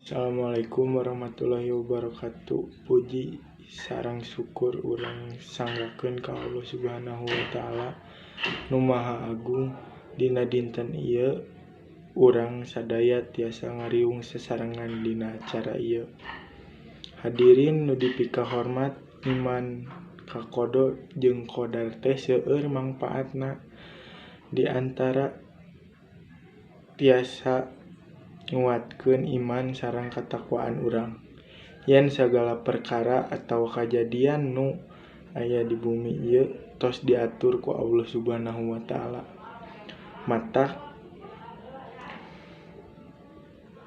Assalamualaikum warahmatullahi wabarakatuh. Puji sareng syukur urang sanggakeun ka Allah Subhanahu wa taala nu Maha Agung. Dina dinten ieu urang sadaya tiasa ngariung sasarengan dina acara ieu. Hadirin nu dipikahormat, iman ka qada jeung qadar teh seueur mangpaatna, di antara tiasa nguatkeun iman sareng katakwaan urang. Yen sagala perkara atawa kajadian nu aya di bumi ieu tos diatur ku Allah Subhanahu wa taala. Matak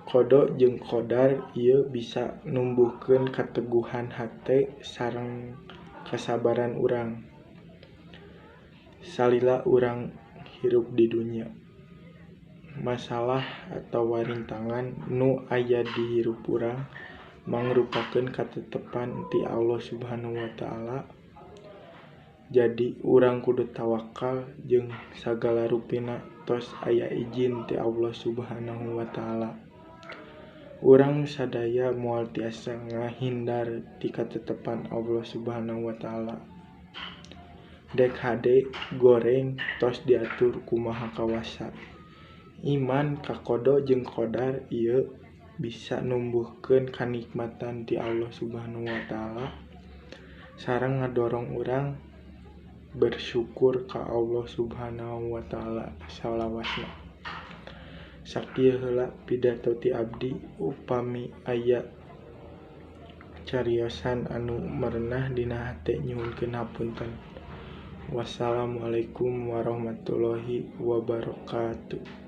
qada jeung qadar ieu bisa numbuhkeun kateguhan hate sareng kasabaran urang salila urang hirup di dunya. Masalah atawa rintangan nu aya di hirup urang mangrupakeun katetepan ti Allah Subhanahu wa taala. Jadi urang kudu tawakal jeung sagala rupina tos aya ijin ti Allah Subhanahu wa taala. Urang sadaya moal tiasa ngahindar ti katetepan Allah Subhanahu wa taala. Dek hade goreng tos diatur ku Maha Kawasa. Iman ka qada jeung qadar ieu bisa numbuhkeun kanikmatan ti Allah Subhanahu wa taala sareng ngadorong urang bersyukur ka Allah Subhanahu wa taala salawasna. Sakieu heula pidato ti abdi, upami aya cariosan anu merenah dina hate nyuhunkeun hapunten. Wassalamualaikum warahmatullahi wabarakatuh.